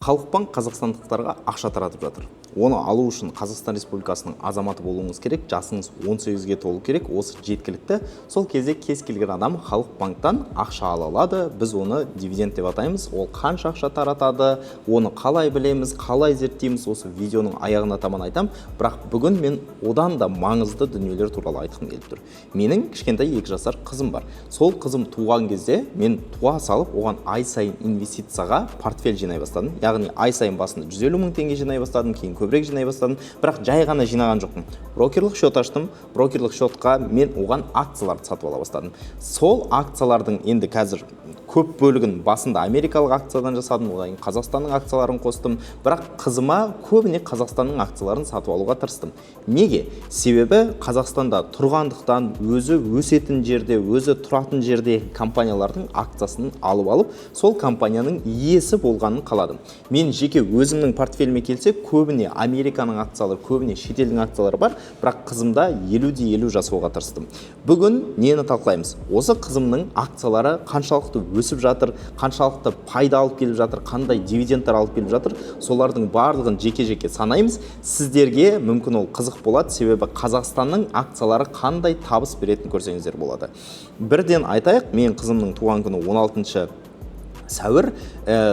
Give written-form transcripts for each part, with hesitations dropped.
Халық банк қазақстандықтарға ақша таратып жатыр. Оны алу үшін Қазақстан Республикасының азаматы болуыңыз керек, жасыңыз 18-ге толу керек, осы жеткілікті. Сол кезде кез келген адам Халық банктан ақша ала алады. Біз оны дивиденд деп атаймыз. Ол қанша ақша таратады, оны қалай білеміз, қалай зерттейміз, осы видеоның аяғына таман айтам. Бірақ бүгін мен одан да маңызды дүниелер туралы айтқым келіп тұр. Менің кішкентай 2 жасар қызым бар. Сол қызым туған кезде мен туа салып оған ай сайын инвестицияға портфель жинай бастадым. Яғни ай сайын басында 150 мың теңге жинай бастадым, кейін көбірек жинай бастадым. Бірақ жай ғана жинаған жоқпын, брокерлік счет аштым. Брокерлік счетқа мен оған акцияларды сатып ала бастадым. Сол акциялардың енді қазір көп бөлігін басында америкалық акциядан жасадым, одан кейін Қазақстанның акцияларын қостым. Бірақ қызыма көбіне Қазақстанның акцияларын сатып алуға тырыстым. Неге? Себебі Қазақстанда тұрғандықтан, өзі өсетін жерде, өзі тұратын жерде компаниялардың акциясын алып алып, сол компанияның иесі болғанын қаладым. Мен жеке өзімнің портфеліме келсек, көбіне Американың акциялары, көбіне шетелдің акциялары бар. Бірақ қызымда 50 де 50 жасауға тырыстым. Бүгін нені талқылаймыз? Осы қызымның акциялары қаншалықты өсіп жатыр, қаншалықты пайда алып келіп жатыр, қандай дивидендтер алып келіп жатыр, солардың барлығын жеке жеке санаймыз. Сіздерге мүмкін ол қызық болады, себебі Қазақстанның акциялары қандай табыс беретінін көрсеңіздер болады. Бірден айтайық, мен қызымның туған күні 16 сәуір.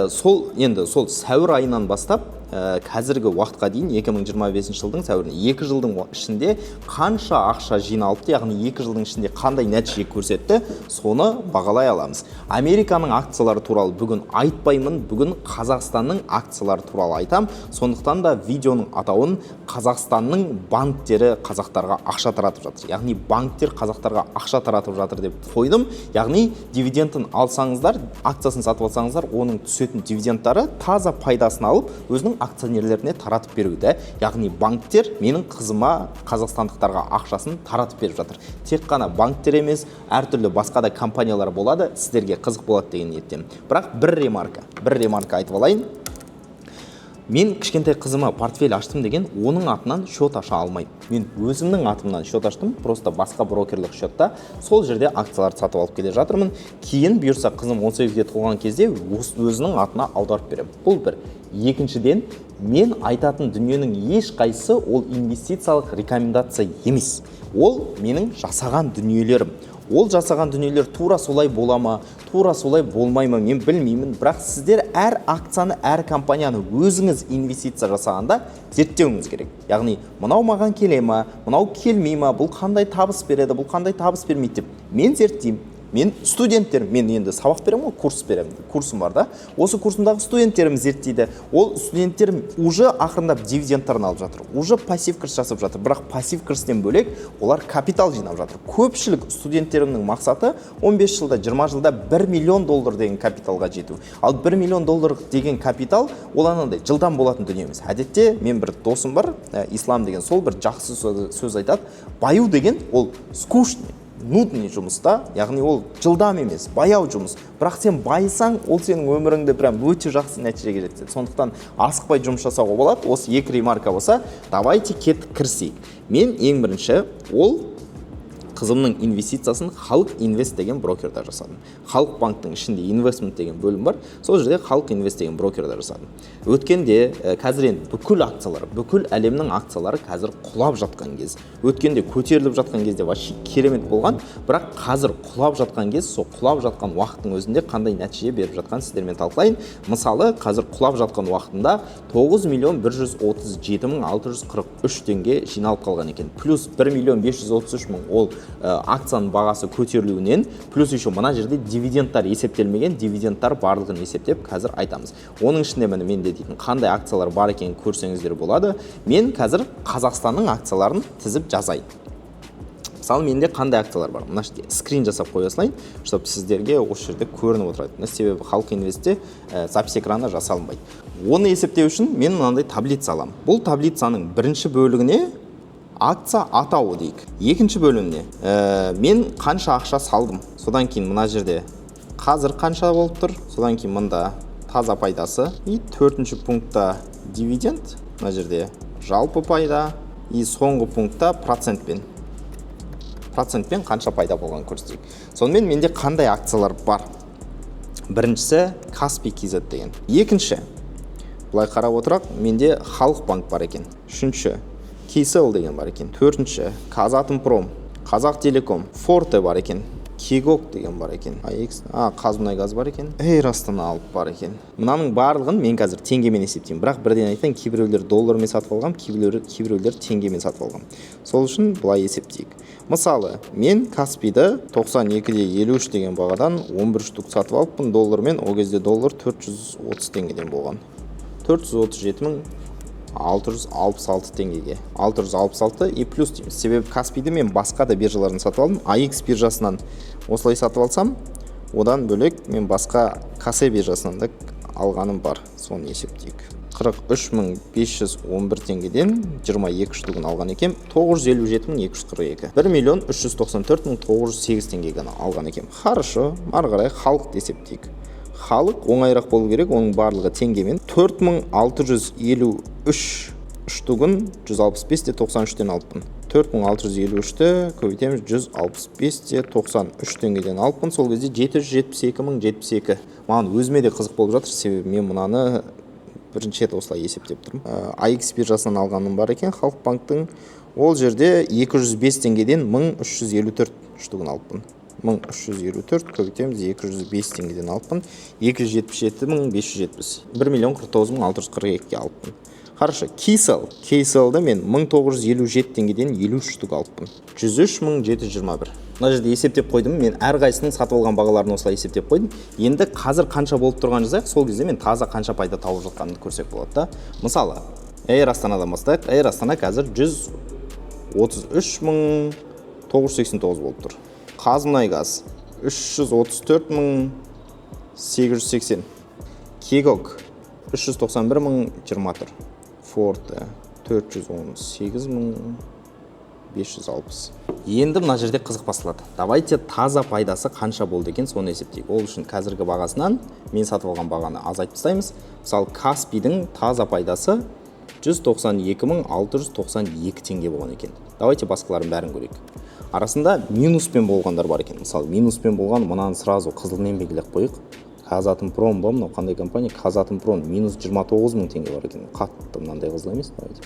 Сол енді сол сәуір айынан бастап қазіргі уақытқа дейін, 2025 жылдың сәуіріне, 2 жылдың ішінде қанша ақша жиналыпты, яғни 2 жылдың ішінде қандай нәтиже көрсетті, соны бағалай аламыз. Американың акциялары туралы бүгін айтпаймын, бүгін Қазақстанның акциялары туралы айтам. Сондықтан да видеоның атауын «Қазақстанның банктері қазақтарға ақша таратып жатыр», яғни банктер қазақтарға ақша таратып жатыр деп қойдым. Яғни дивидендін алсаңыздар, акциясын сатып алсаңыздар, оның түсетін дивидендтары таза пайдасын алып, өзінің акционерлеріне таратып беруді. Яғни банктер менің қызыма, қазақстандықтарға ақшасын таратып беріп жатыр. Тек қана банктер емес, әртүрлі басқа да компаниялар болады. Сіздерге қызық болады деген ниеттемін. Бірақ бір ремарка айтып алайын. Мен кішкентай қызыма портфель аштым деген, оның атынан счет аша алмаймын. Мен өзімнің атымнан счет аштым, просто басқа брокерлік счетта. Сол жерде акцияларды сатып алып келе жатырмын. Кейін бұйырса, қызым 18-ге толған кезде өзінің атына аударып беремін. Бұл бір. Екіншіден, мен айтатын дүниенің ешқайсысы ол инвестициялық рекомендация емес, ол менің жасаған дүниелерім. Ол жасаған дүниелер тура солай бола ма, тура солай болмай ма, мен білмеймін. Бірақ сіздер әр акцияны, әр компанияны өзіңіз инвестиция жасағанда зерттеуіңіз керек. Яғни мынау маған келе ма, мынау келмей ма, бұл қандай табыс береді, бұл қандай табыс бермейді деп мен зерттеймін. Мен студенттер, мен енді сабақ беремін ғой, курс беремін, курсым бар да. Осы курсымдағы студенттерім зерттейді. Ол студенттерім уже ақырындап дивидендтарын алып жатыр, уже пассив кіріс жасап жатыр. Бірақ пассив кірістен бөлек олар капитал жинап жатыр. Көпшілік студенттерімнің мақсаты 15 жылда, 20 жылда 1 миллион доллар деген капиталға жету. Ал 1 миллион доллар деген капитал ол анандай жылдам болатын дүние емес. Әдетте мен бір досым бар, Ислам деген, сол бір жақсы сөз айтады: баю деген ол скучный, нудный жұмыс та. Яғни ол жылдам емес, баяу жұмыс. Бірақ сен байысаң, ол сенің өміріңді прям өте жақсы нәтижеге жеткізеді. Сондықтан асықпай жұмыс жасауға болады. Осы екі ремарка болса, давайте кеттік, кірісейік. Мен ең бірінші ол қызымның инвестициясын Халық Инвест деген брокерда жасадым. Халық банктың ішінде инвестмент деген бөлім бар, сол жерде Халық Инвест деген брокерда жасадым. Өткенде қазір енді бүкіл акциялар, бүкіл әлемнің акциялары қазір құлап жатқан кез. Өткенде көтеріліп жатқан кезде вообще керемет болған, бірақ қазір құлап жатқан кез. Сол құлап жатқан уақыттың өзінде қандай нәтиже беріп жатқан, сіздермен талқылайын. Мысалы, қазір құлап жатқан уақытында 9 миллион 137 мың 643 теңге жиналып қалған екен. Плюс 1 миллион 533 мың ол акцияның бағасы көтерілуінен, плюс еще мына жерде дивидендтар есептелмеген. Дивидендтар барлығын есептеп қазір айтамыз. Оның ішінде, міне, менде дейтін қандай акциялар бар екенін көрсеңіздер болады. Мен қазір Қазақстанның акцияларын тізіп жазайын. Мысалы, менде қандай акциялар бар, мына жерде скрин жасап қоя салайын, чтобы сіздерге осы жерде көрініп отырады. Себебі Халық Инвестте запись экраны жасалынбайды. Оны есептеу үшін мен мынандай таблица аламын. Бұл таблицаның бірінші бөлігіне акция атауы дейік, екінші бөліміне мен қанша ақша салдым, содан кейін мына жерде қазір қанша болып тұр, содан кейін мында таза пайдасы, и төртінші пунктта дивиденд, мына жерде жалпы пайда, и соңғы пунктта процентпен қанша пайда болғанын көрсетейік. Сонымен, менде қандай акциялар бар? Біріншісі Каспий KZ деген, екінші Былай қарап отырақ, менде Халық банк бар екен. Үшінші, Kcell деген бар екен. Төртінші, Казатомпром, Қазақ Телеком, Форте бар екен. KEGOC деген бар екен. АЭК, Қазмұнайгаз бар екен. Эйр Астана алып бар екен. Мынаның барлығын мен қазір теңгемен есептеймін. Бірақ бірден айтайын, кейбіреулер доллармен сатып алған, кейбіреулер теңгемен сатып алған. Сол үшін былай есептейік. Мысалы, мен Каспийді 92,53 деген бағадан 11 штук сатып алыппын доллармен. Ол кезде доллар 430 теңгеден болған. 437 666 теңгеге, 666 и плюс дейміз, себебі Каспийді мен басқа да биржалардан сатып алдым. AIX биржасынан осылай сатып алсам, одан бөлек мен басқа KASE биржасынан да алғаным бар. Соны есептейік. 43 511 теңгеден 22 штугін алған екем. 957 242, 1 миллион 394 мың 908 теңгеге алған екем. Хорошо, ары қарай Халықты есептейік. Халық оңайырақ болу керек, оның барлығы теңгемен. 4653 штугін 165 те 93-тен алыппын. 4653-ті көбейтеміз, 165 те 93 теңгеден алыппын. Сол кезде 772 мың 72. Маған өзіме де қызық болып жатыр, себебі мен мынаны бірінші рет осылай есептеп тұрмын. AIX биржасынан алғаным бар екен Халық банктың. Ол жерде 205 теңгеден 1354 штугін алыппын. 1354 көбейтеміз, 205 теңгеден алыппын, 277 мың 570, 1 миллион 49 мың 642-ге алыппын. Хорошо, Kcell. Kcellді мен 1957 теңгеден 53 штук алыппын, 103 мың 721. Мына жерде есептеп қойдым мен, әрқайсысының сатып алған бағаларын осылай есептеп қойдым. Енді қазір қанша болып тұрғанын жазайық. Сол кезде мен таза қанша пайда тауып жатқанымды көрсек болады да. Мысалы, Эйр Астанадан бастайық. Эйр Астана қазір 133 мың 989 болып тұр. Қазмұнайгаз 334 мың 880, KEGOC 391 мың 20 тұр, Форте 418 мың 560. Енді мына жерде қызық басталады. Давайте таза пайдасы қанша болды екен, соны есептейік. Ол үшін қазіргі бағасынан мен сатып алған бағаны азайтып тастаймыз. Мысалы, Каспийдің таза пайдасы 192 мың 692 теңге болған екен. Давайте басқалардың бәрін көрейік. Арасында минуспен болғандар бар екен. Мысалы, минуспен болған мынаны сразу қызылмен белгілеп қояйық. Казатомпром ба, мынау қандай компания? Казатомпром минус 29 мың теңге бар екен. Қатты мынандай қызыл емес, давайте.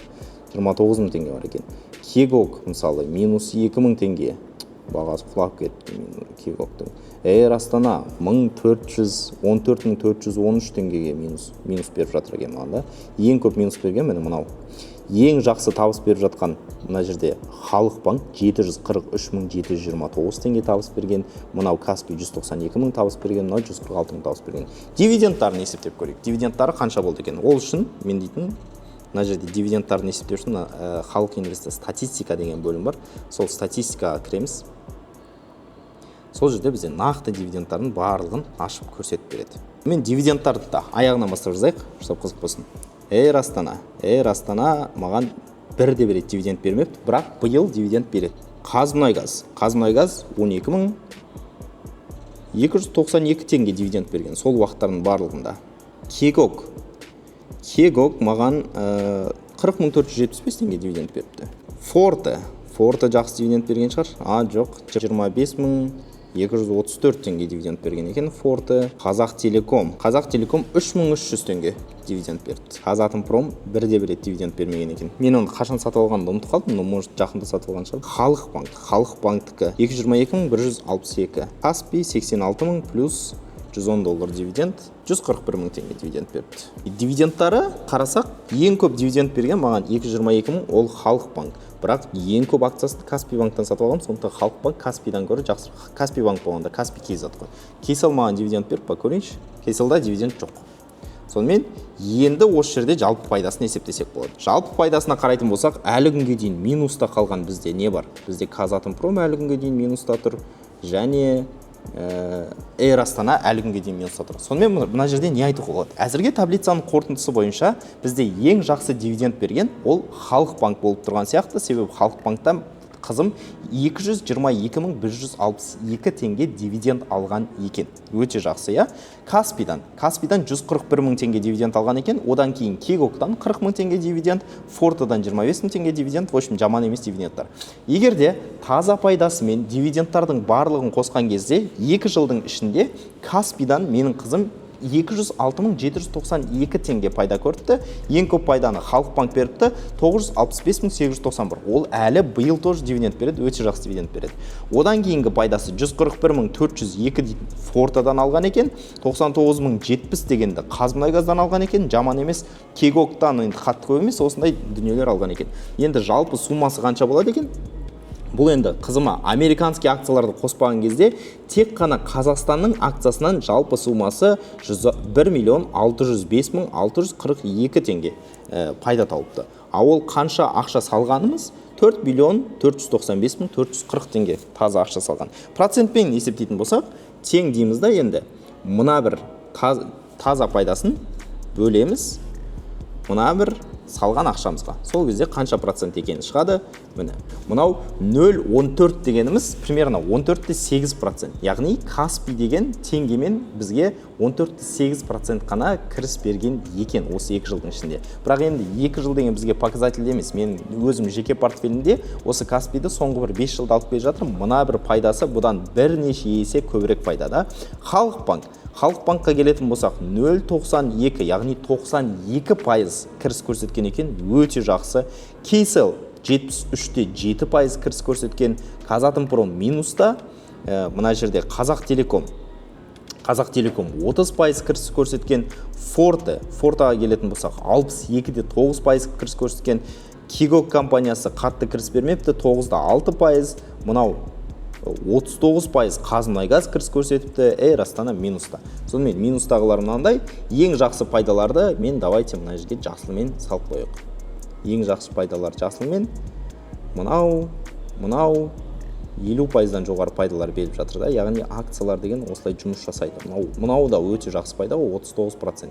29 мың теңге бар екен. KEGOC, мысалы, минус 2 мың теңге, бағасы құлап кетті KEGOC-тың. Эйр Астана 1400, 14 413 теңгеге минус беріп жатыр екен маған да. Ең көп минус берген міне мынау. Ең жақсы табыс беріп жатқан мына жерде Халық банк 743 мың 729 теңге табыс берген, мынау Каспий 192 мың табыс берген, мынау 146 мың табыс берген. Дивидендтарын есептеп көрейік, дивидендтары қанша болды екен. Ол үшін мен дейтін мына жерде дивидендтарын есептеу үшін мына Халық Инвестте статистика деген бөлім бар, сол статистикаға кіреміз. Сол жерде бізде нақты дивидендтардың барлығын ашып көрсетіп береді. Мен дивидендтарды да аяғынан бастап жазайық, чтобы қызық болсын. Эйр Астана. Эйр Астана маған бірде бір рет дивиденд бермепті, бірақ биыл дивиденд береді. Қазмұнайгаз. Қазмұнайгаз 12 мың 292 теңге дивиденд берген сол уақыттардың барлығында. KEGOC. KEGOC маған 40 475 теңге дивиденд беріпті. Форте. Форте жақсы дивиденд берген шығар. А, жоқ, 25 мың 234 теңге дивиденд берген екен Форте. Қазақ Телеком. Қазақ Телеком 3300 теңге дивиденд беріпті. Казатомпром бірде бір рет дивиденд бермеген екен. Мен оны қашан сатып алғанымды ұмытып қалдым, но может, жақында сатып алған шығар. Халық банк. Халық банктікі 222 мың 162. Каспий 86 мың плюс 110 доллар дивиденд, 141 мың теңге дивиденд беріпті. Дивидендтары қарасақ, ең көп дивиденд берген маған 222 мың, ол Халық банк. Бірақ ең көп акциясын Каспий банктан сатып алғанмын, сондықтан Халық банк Каспийдан гөрі жақсы. Каспий банк болғанда Каспий KZ қой. Kcell маған дивиденд беріп па, көрейінші. Kcellда дивиденд жоқ. Сонымен, енді осы жерде жалпы пайдасын есептесек болады. Жалпы пайдасына қарайтын болсақ, әлі күнге дейін минуста қалған бізде не бар? Бізде Казатомпром әлі күнге дейін минуста тұр және Эйр Астана әлі күнге дейін минуста тұр. Сонымен, мына жерде не айтуға болады? Әзірге таблицаның қорытындысы бойынша бізде ең жақсы дивиденд берген ол Халық банк болып тұрған сияқты, себебі Халық банктан қызым 222 мың 162 теңге дивиденд алған екен. Өте жақсы, иә? Каспийдан 141 мың теңге дивиденд алған екен. Одан кейін KEGOC-тан 40 мың теңге дивиденд, Фортадан 25 мың теңге дивиденд. В общем, жаман емес дивидендтар. Егер де таза пайдасы мен дивидендтардың барлығын қосқан кезде, 2 жылдың ішінде Каспийдан менің қызым 206 792 теңге пайда көріпті. Ең көп пайданы Халық банк беріпті, 965 891. Ол әлі биыл тоже дивиденд береді, өте жақсы дивиденд береді. Одан кейінгі пайдасы 141 402 дейтін Фортадан алған екен, 99 070 дегенді Қазмұнайгаздан алған екен, жаман емес. Кегоктан енді қатты көп емес, осындай дүниелер алған екен. Енді жалпы суммасы қанша болады екен? Бұл енді қызыма американский акцияларды қоспаған кезде, тек қана Қазақстанның акциясынан жалпы суммасы 1 миллион 605 мың 642 теңге пайда тауыпты. А ол қанша ақша салғанымыз? 4 миллион 495 мың 440 теңге таза ақша салған. Процентпен есептейтін болсақ, тең дейміз да, енді мына бір таза пайдасын бөлеміз мына бір салған ақшамызға. Сол кезде қанша процент екені шығады. Міне, мынау 0,14 дегеніміз примерно 14,8%, яғни Каспи деген теңгемен бізге 14,8% қана кіріс берген екен осы 2 жылдың ішінде. Бірақ енді 2 жыл деген бізге показатель емес. Мен өзім жеке портфелімде осы Каспиді соңғы бір 5 жылда алып келе жатырмын. Мына бір пайдасы бұдан бірнеше есе көбірек пайда да. Халық банк. Халық банкқа келетін болсақ, 0,92, яғни 92% кіріс көрсеткен екен, өте жақсы. Kcell 73,7% кіріс көрсеткен. Казатомпром минуста. Мына жерде Қазақ Телеком. Қазақ Телеком 30% кіріс көрсеткен. Форте, Фортаға келетін болсақ, 62,9% кіріс көрсеткен. Кегок компаниясы қатты кіріс бермепті, 9,6%. Мынау 39% Қазмұнайгаз кіріс көрсетіпті. Эйр Астана минуста. Сонымен, минустағылар мынандай. Ең жақсы пайдаларды мен, давайте, мына жерге жасылмен салып қояйық. Ең жақсы пайдалар жасылмен. Мынау 50%-дан жоғары пайдалар беріп жатыр да. Яғни акциялар деген осылай жұмыс жасайды. Мынау да өте жақсы пайда ғой, 39%,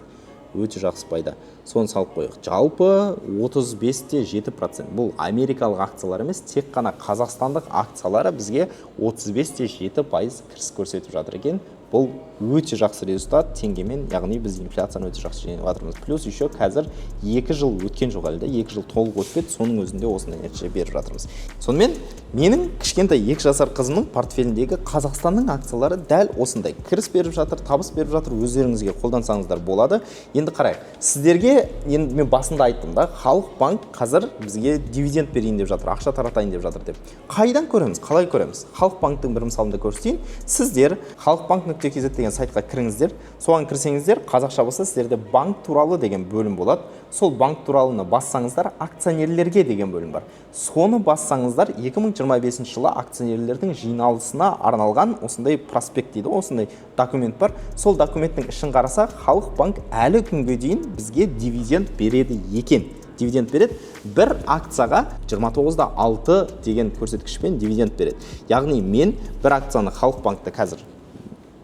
өте жақсы пайда. Соны салып қояйық. Жалпы 35,7%. Бұл америкалық акциялар емес, тек қана қазақстандық акциялары бізге 35,7% кіріс көрсетіп жатыр екен. Бұл өте жақсы результат теңгемен, яғни біз инфляцияны өте жақсы жеңіп жатырмыз. Плюс еще қазір 2 жыл өткен жоқ әлі да, 2 жыл толық өтпеді, соның өзінде осындай нәтиже беріп жатырмыз. Сонымен, менің кішкентай 2 жасар қызымның портфеліндегі Қазақстанның акциялары дәл осындай кіріс беріп жатыр, табыс беріп жатыр. Өздеріңізге қолдансаңыздар болады. Енді қарайық сіздерге. Енді мен басында айттым да, Халық банк қазір бізге дивиденд берейін деп жатыр, ақша таратайын деп жатыр деп. Қайдан көреміз, қалай көреміз? Халық банктің бір мысалында көрсетейін. Сіздер халықбанк.kz деген сайтқа кіріңіздер. Соған кірсеңіздер, қазақша болса, сіздерде «Банк туралы» деген бөлім болады. Сол «Банк туралыны» бассаңыздар, «Акционерлерге» деген бөлім бар. Соны бассаңыздар, 2025 жылы акционерлердің жиналысына арналған осындай проспект дейді ғой, осындай документ бар. Сол документтің ішін қарасақ, Халық банк әлі күнге дейін бізге дивиденд береді екен. Дивиденд береді, бір акцияға 29,6 деген көрсеткішпен дивиденд береді. Яғни мен бір акцияны Халық банкті қазір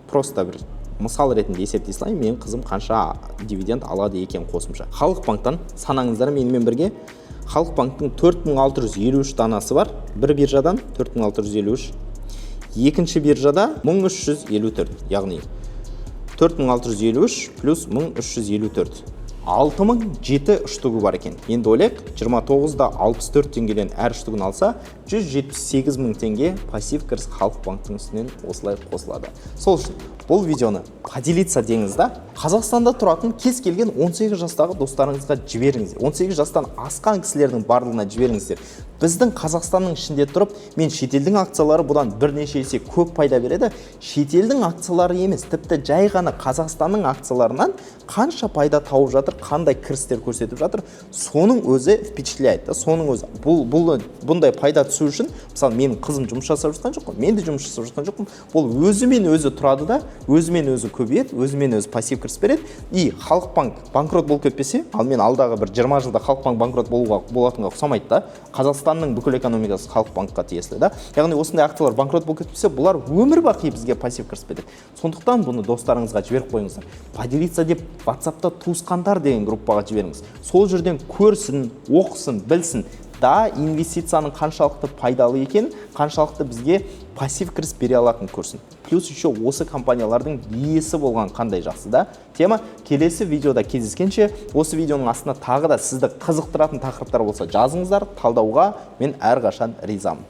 просто бір мысал ретінде есептей салайын, менің қызым қанша дивиденд алады екен қосымша Халық банктан? Санаңыздар менімен бірге. Халық банктың 4653 данасы бар бір биржадан, 4653, екінші биржада 1354, яғни 4653 плюс 1354, 6007 штугы бар екен. Енді ойлайық, 29,64 теңгеден әр штугін алса, 178 мың теңге пассив кіріс Халық банктің үстінен осылай қосылады. Сол үшін бұл видеоны «Поделиться» деңіз да, Қазақстанда тұратын кез келген 18 жастағы достарыңызға жіберіңіз. 18 жастан асқан кісілердің барлығына жіберіңіздер. Біздің Қазақстанның ішінде тұрып, мен шетелдің акциялары бұдан бірнеше есе көп пайда береді, шетелдің акциялары емес, тіпті жай ғана Қазақстанның акцияларынан қанша пайда тауып жатыр, қандай кірістер көрсетіп жатыр, соның өзі впечатляет да. Соның өзі бұл бұндай пайда түсу үшін, мысалы, менің қызым жұмыс жасап жатқан жоқ қой, мен де жұмыс жасап жатқан жоқпын. Бұл өзімен өзі тұрады да, өзімен өзі көбейеді, өзімен өзі пассив кіріс береді. И Халық банк банкрот болып кетпесе, ал мен алдағы бір 20 жылда Халық банк банкрот болуға болатынға ұқсамайды да. Қазақстанның бүкіл экономикасы Халық банкқа тиесілі да. Яғни осындай акциялар банкрот болып кетпесе, бұлар өмір бақи бізге пассив кіріс береді. Сондықтан бұны достарыңызға жіберіп қойыңыздар. «Поделиться» деп WhatsAppта «Туысқандар» деген группаға жіберіңіз. Сол жерден көрсін, оқысын, білсін да, инвестицияның қаншалықты пайдалы екенін, қаншалықты бізге пассив кіріс бере алатынын көрсін. Плюс еще осы компаниялардың иесі болған қандай жақсы да тема. Келесі видеода кездескенше! Осы видеоның астына тағы да сізді қызықтыратын тақырыптар болса, жазыңыздар, талдауға мен әрқашан ризамын.